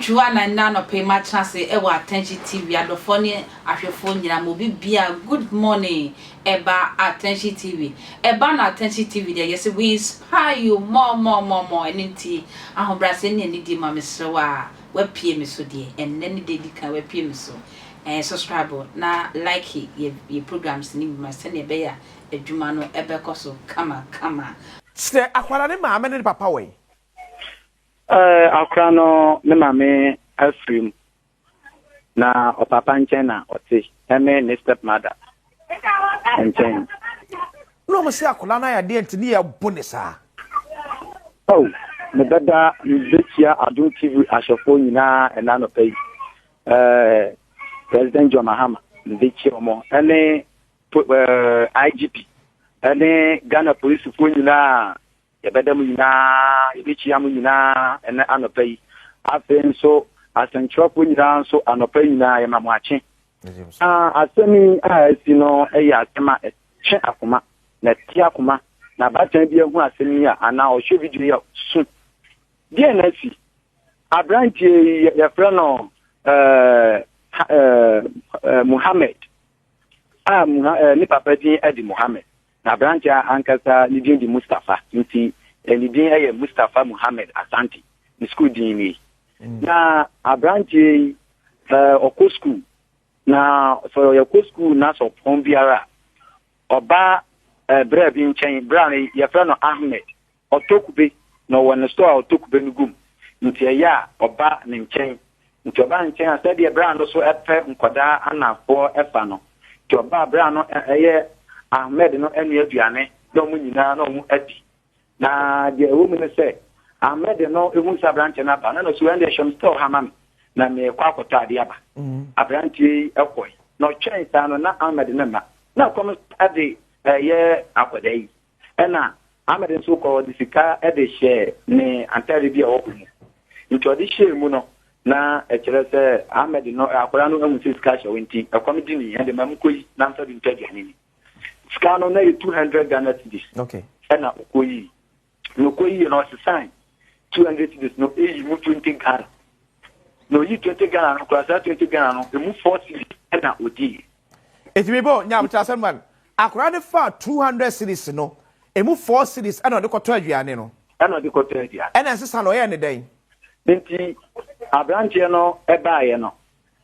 Dwoa na nnɛ anɔpa yi matena ase wɔ Attention TV adɔfoɔ ne ahwɛfoɔ nyinaa ma obi bia good morning ɛba Attention TV ɛba no Attention TV deɛ yɛsɛ we inspire you more more more more. Ɛno nti ahobrɛaseɛ ne anidie ma mesrɛ wo a wapie me so deɛ ɛnnɛ ne deɛ di kan wapie me so subscribe na like yɛ programs ne bi ma sɛnea ɛbɛyɛ a adwuma no ɛbɛkɔ so kama kama. Kyerɛ akwara ne maame ne ne papa wɔ yi. Akora no ne maame afiri mu na ɔpapa nkyɛn na ɔte ɛne ne step mother nkyɛn. Na ɔmo sɛ akwadaa no ayɛ adeɛ nti ne yɛ bo ne saa. Oh, mebɛda mbɛkyia Adom TV ahwɛfoɔ nyinaa ɛna anɔpa yi. President John Mahama mbɛkyia ɔmo ɛne IGP ɛne Ghana polisifoɔ nyinaa. Yɛbɛda mu nyinaa, yɛbɛkyia mo nyinaa ɛnɛ anɔpa yi. Afei nso asɛnkyerɛfoɔ nyinaa nso anɔpa yi nyinaa yɛma mo akye. Asɛm yi a asi no yɛ asɛm a ɛtwe akoma na ɛte akoma, na abaatan bi ahu asɛm yi a anaa ɔhwɛ video yi a su. Deɛ na asi? Aberanteɛ yi yɛfrɛ no Muhammad a ne papa din de Muhammad. Na aberanteɛ ankasa ne din de Mustapha, nti ne din yɛ Mustapha Muhammad Asante, ne sukuu din nie. Na aberanteɛ yi ɔkɔ sukuu, na sɛ ɔyɛkɔ sukuu na sɛ ɔpɔn biara a, ɔba berɛ bi nkyɛn, berɛ no yɛfrɛ no Ahmed, ɔtɔ kube, na ɔwɔ ne store a ɔtɔ kube no gum, nti ɛyɛ a ɔba ne nkyɛn. Nti ɔba ne nkyɛn a sɛdeɛ berɛ no so ɛpɛ nkɔdaa anafoɔ ɛfa no, nti ɔba berɛ no ɛyɛ Ahmed no ɛne aduane na ɔmo nyinaa na ɔmo adi. Na deɛ ɛwɔ mu ne sɛ Ahmed no ehu sɛ aberanteɛ no aba na no so ɛnde ɛhyɛm store ha ma me na mekɔ akɔtɔ adeɛ aba. Aberanteɛ yi ɛkɔe na ɔtwɛn saa no na Ahmed no mma na kɔm ɛde ɛyɛ akɔdaa yi. Ɛna Ahmed nso kɔ ɔde sika ɛde hyɛ ne antare bi a ɛwɔ mu. Nti ɔde hyɛɛ mu no na ɛkyerɛ sɛ Ahmed no akwadaa no ahu sɛ sika hyɛ hɔ nti ɛkɔm di ne ɛde ma mu kɔ yi na mfa bi ntɔ aduane ni. Sika no na yɛ 200 Ghana cedis. Ɛna ɔkɔ yi. Na ɔkɔ yi na ɔsesan 200 cedis no eyi mu 20 Ghana. Na oyi 20 Ghana no kora saa 20 Ghana no emu 4 cedis ɛna odi. Etimi bɔ nyamutra asɛm man. Akwadaa no fa 200 cedis no emu 4 cedis ɛna ɔde kɔtɔ aduane no. Ɛna ɔde kɔtɔ aduane. Ɛna nsesa no ɔyɛ ne dɛn? Nti aberanteɛ no ɛbaeɛ no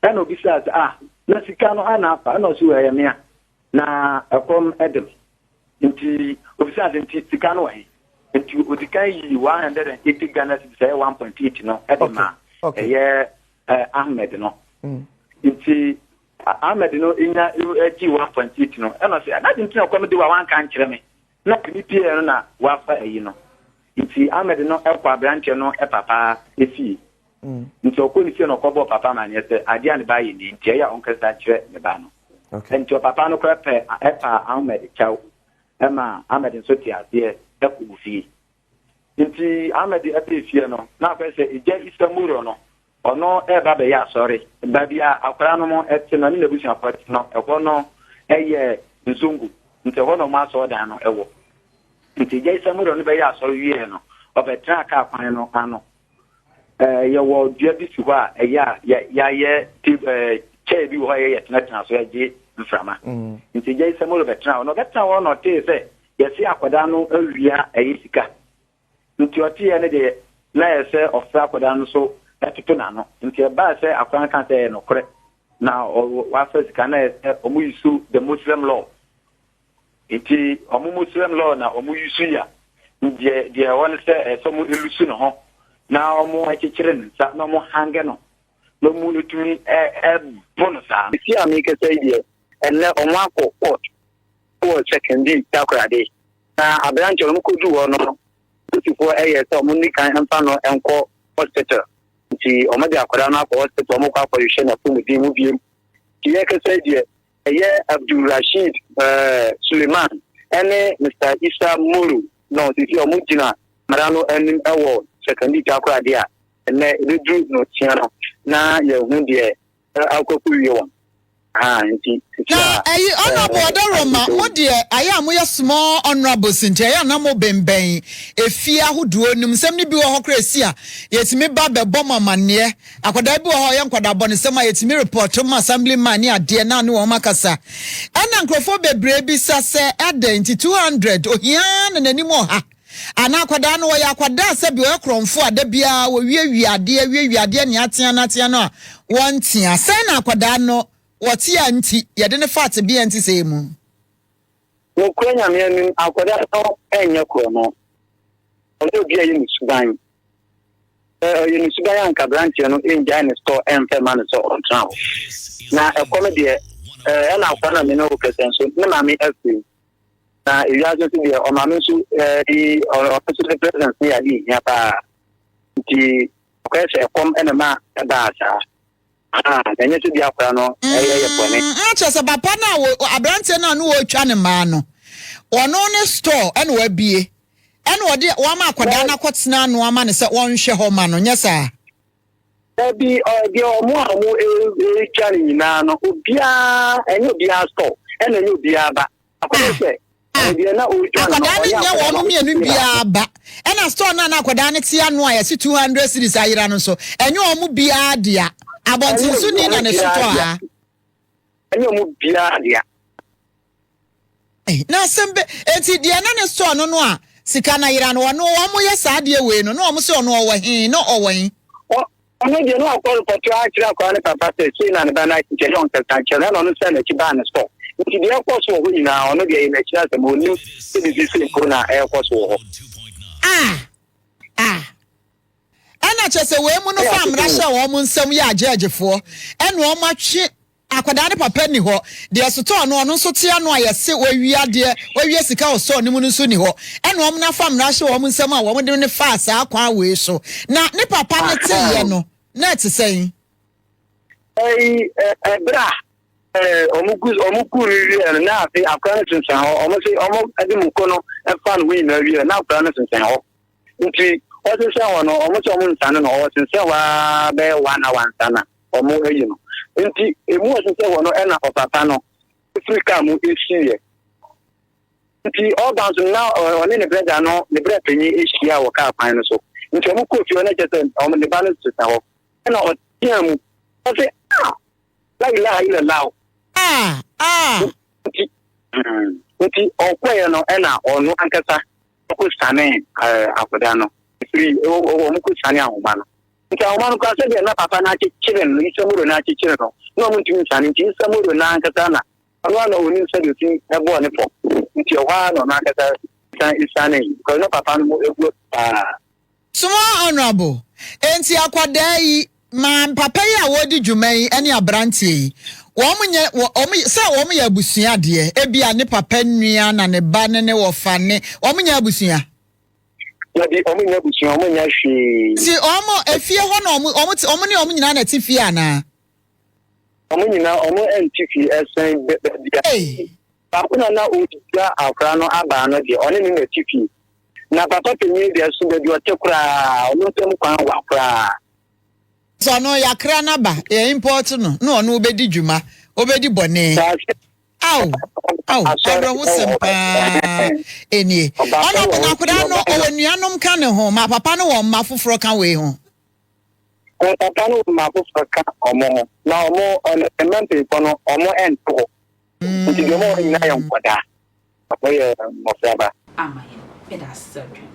ɛna obisaa sɛ ah na sika no ana afa, ɛna ɔsi wɔ ɛyɛ mea na ɛkɔm ɛdem. Nti obisaa sɛ nti sika no wɔ he? Nti odi kan yi 180 Ghana cedis ɛyɛ 1.8 no ɛde ma ɛyɛ Ahmed no. Nti Ahmed no nya gye 1.8 no ɛna ɔsɛ ɛna de nti na ɛkɔm de wa wanka nkyerɛ me na ne pie no na wafa ayi no. Nti Ahmed no ɛkɔ aberanteɛ no papa efie. Nti ɔkɔ ne fie na ɔkɔbɔ papa ma neɛ sɛ adeɛ a ne ba yɛ ni nti ɛyɛ a ɔnkasa nkyerɛ ne ba no. Nti ɔpapa no koraa pɛ ɛpa Ahmed kyɛw ɛma Ahmed nso te aseɛ ɛkɔ fie. Nti Ahmed ɛbɛɛ fie no na akɔyɛ sɛ egya Isa Muro no ɔno ɛba bɛyɛ asɔre. Baabi a akwadaa no mo ɛte no ne n'abusuafoɔ te no ɛhɔ no ɛyɛ Nzongo. Nti ɛhɔ na ɔmo asɔredan no ɛwɔ. Nti egya Isa Muro no bɛyɛ asɔre wie no ɔbɛtena kaa kwan no ano. Yɛwɔ dua bi si hɔ a ɛyɛ a yɛayɛ kyɛɛ bi wɔ hɔ a yɛyɛ tenatena so ɛgye mframa. Nti egya Isa Muro bɛtena hɔ na ɔbɛtena hɔ na ɔtee sɛ yɛse akwadaa no awia ɛyɛ sika. Nti ɔteɛ no deɛ na yɛ sɛ ɔfrɛ akwadaa no so ɛtoto n'ano. Nti ɛbaa sɛ akwadaa no ka sɛ ɛyɛ nokorɛ na wafa sika na yɛ sɛ ɔmo yi so the Muslim law. Nti ɔmo Muslim law na ɔmo yi so ya. Deɛ ɛwɔ no sɛ ɛsɛ ɔmo elusu ne ho na ɔmo akyekyere ne nsa na ɔmo hange no na ɔmo etumi ɛbo no saa. Esi a mekasa yi deɛ ɛnnɛ ɔmo akɔ court wɔ Sekondi Takoradi. Na aberanteɛ no ɔmo kɔduu hɔ no polisifoɔ ɛyɛ sɛ ɔmo ni kan mfa no nkɔ hospital. Nti ɔmo de akwadaa no akɔ hospital, ɔmo kɔ akɔhwehwɛ n'apɔmuden mu biem. Nti yɛkasa yi deɛ ɛyɛ Abdul Rashid Suleiman ɛne Mr Isa Moro na sisi ɔmo gyina mmara no anim ɛwɔ Sekondi Takoradi a ɛnnɛ ebeduru no tia no na yɛhu deɛ akɔkɔ wie wɔn. Ahaa nti sisi Na a ɛyi honourable ɛɛ Ɔdɔroma agye mo deɛ ayɛ a moyɛ small honourables nti ɛyɛ a na mo benbɛn efie ahodoɔ no mu nsɛm no bi wɔ hɔ koraa ɛsi a yɛtumi ba bɛbɔ mo amaneɛ akwadaa bi wɔ hɔ a ɔyɛ nkwadaa bɔnesɛm a yɛtumi report ma assembly man ne adeɛ na ne wɔn akasa ɛna nkurɔfoɔ bebree bisa sɛ adɛn nti 200 ohia na n'anim ɔha Anaa akwadaa no, ɔyɛ akwadaa a sɛbi ɔyɛ korɔmfoɔ a da biara wɔwiawia adeɛ, wiawia adeɛ nea atea no atea no a wɔntea. Sɛn na akwadaa no wɔte a nti yɛde no fa tebea nti sɛɛ mu? Nokorɛ Nyame anim, akwadaa no nyɛ korɔno. Ɔnyɛ obi a ɛyɛ ne suban. Sɛ ɔyɛ ne suban a anka aberanteɛ no ngyae ne store ɛmfa mma no sɛ ɔntena hɔ. Na ɛkɔm deɛ, ɛna akwadaa no a me ne wo kasa nso, ne maame afiri mu. Na ewiase nso deɛ ɔmaame nso ɛɛ ɔno nso ne presence ne yɛ ade ehia paa nti ɔkɔyɛ sɛ ɛkɔm ɛna ma ɛbaa saa aa na ɛnyɛ sɛ bi akora no ɛyɛ yɛ bɔne. Mm, kyerɛ sɛ papa no a wɔ aberanteɛ no a no wɔretwa ne mmaa no ɔno ne store ɛna wabie ɛna ɔde wama akwadaa no akɔtena ano ama no sɛ wɔnhwɛ hɔ ma no nyɛ saa. Dabi deɛ ɔmo a ɔmo retwa no nyinaa no obiara ɛnyɛ obiara store ɛna ɛnyɛ obiara ba. Akɔyɛ sɛ deɛ na ɔretwa no no Akwadaa no ɔnyɛ nyɛ akwadaa wɔn no mmienu ɔte biara baako. ba. Ɛna store no a na akwadaa no te ano a yɛse 200 cedis ayera no nso, ɛnyɛ wɔn biara dea. Ɛnyɛ Abɔntensoni na ɔmo ne biara sotɔɔ dea. a. Ɛnyɛ ɔmo biara dea. Ei, na asɛm bɛ enti deɛ na ne store no no a sika no ayera no ɔno wɔn yɛ saa adeɛ wei no na wɔn sɛ ɔno ɔwɔ he na ɔwɔ he. Ɔno deɛ na wakɔ repɔto akyerɛ akwadaa no papa sɛ sei na ne ba no ayɛ nti ɛyɛ ɔnkasa nkyerɛ no ɛna ɔno san n'akyi baa ne store nti deɛ ɛkɔ so wɔ hɔ nyinaa ɔno deɛ ɛyɛ n'akyiri asɛm ɔnnim sɛ biribi sei mpo na ɛrekɔ so wɔ hɔ. Ah! Ah! Ɛna kyerɛ sɛ wei mu no Ɛyɛ fa mmara asotwe hyɛ wɔn nsam yɛ agyɛɛgyefoɔ ɛna wɔn atwe Akwadaa no papa nni hɔ. Deɛ sotɔɔ no ɔno nso te ano a yɛse wawia adeɛ, wawia sika wɔ sotɔɔ no mu no nso nni hɔ. Ɛna wɔn afa mmara ahyɛ wɔn nsam a wɔn de no faa saa kwan wei so. Na ne papa no teeɛ no, na ɛte sɛn? Ɛyi, ɛberɛ a wɔn gu wɔn gu no wieɛ no, na afei akwadaa no sensɛn hɔ. Wɔn se wɔn de muko no fa ne ho nyinaa wieɛ, na akwadaa no sensɛn hɔ. Nti ɔsensɛn hɔ no, wɔn se wɔn nsane no, ɔsensɛn hɔ ara bɛyɛ one hour ansa na wɔn ayi no. Nti emu ɔsensɛn hɔ no ɛna ɔpapa no firi kaa mu esiiɛ. Nti ɔba nso na ɔne ne brɛda no ne brɛ panyin ahyia wɔ kaa kwan no so. Nti wɔn kɔɔ fie hɔ na kyerɛ sɛ wɔn ne ba no sesa hɔ. Ɛna ɔtea mu ɔse ah la ilaha illallah. Ah ah. Nti nti ɔkɔɛ no ɛna ɔno ankasa ɔkɔ sane akwadaa no firi wɔn kɔ sane ahoma no. Nti ahoma no koraa sɛdeɛ na papa no akyekyere no, Isamuro no akyekyere no, na ɔmo ntumi nsane nti Isamuro no ankasa na ɔno ara na ɔnim sɛdeɛ ɔsi bɔɔ ne pɔ. Nti ɛhɔ ara na ɔno ankasa san sianee because na papa no mo abu afu paa. Small Honourable, enti akwadaa yi, maa papa yi a wɔredi dwuma yi ne abranteɛ yi, wɔn nyɛ, wɔn, sɛ wɔn yɛ abusua deɛ, ebia ne papa nua na ne ba ne ne wɔfa ne, wɔn nyɛ abusua? Dabi, wɔn nyɛ abusua, wɔn nyɛ hwee. Ti wɔn efie hɔ na wɔn wɔn te wɔn ne wɔn nyinaa na ɛte fie anaa? Wɔn nyinaa wɔn nte fie ɛsɛn baabi a. Baako na na ɔretwitwa akora no abaa no deɛ ɔne ne na ɛte fie. Na papa panyin deɛ so baabi ɔte koraa wɔn ntam kwan wa koraa. Sɛ ɔno yakra n'aba yɛ import no na ɔno obedi dwuma obedi bɔne. Ao, ao, awerɛhosɛm paa nie. Ɔno ɔbɛn akwadaa no, ɔwɔ nuanom ka ne ho, ma papa no wɔ mma foforɔ ka wei ho. Papa no wɔ mma foforɔ ka wɔn ho, na wɔn mma mpanyinfoɔ no wɔn nte hɔ. Nti deɛ wɔn wɔ nyinaa yɛ nkwadaa, wɔyɛ mmɔfraba. Ama yɛn. Meda ase sɛ wotwɛn.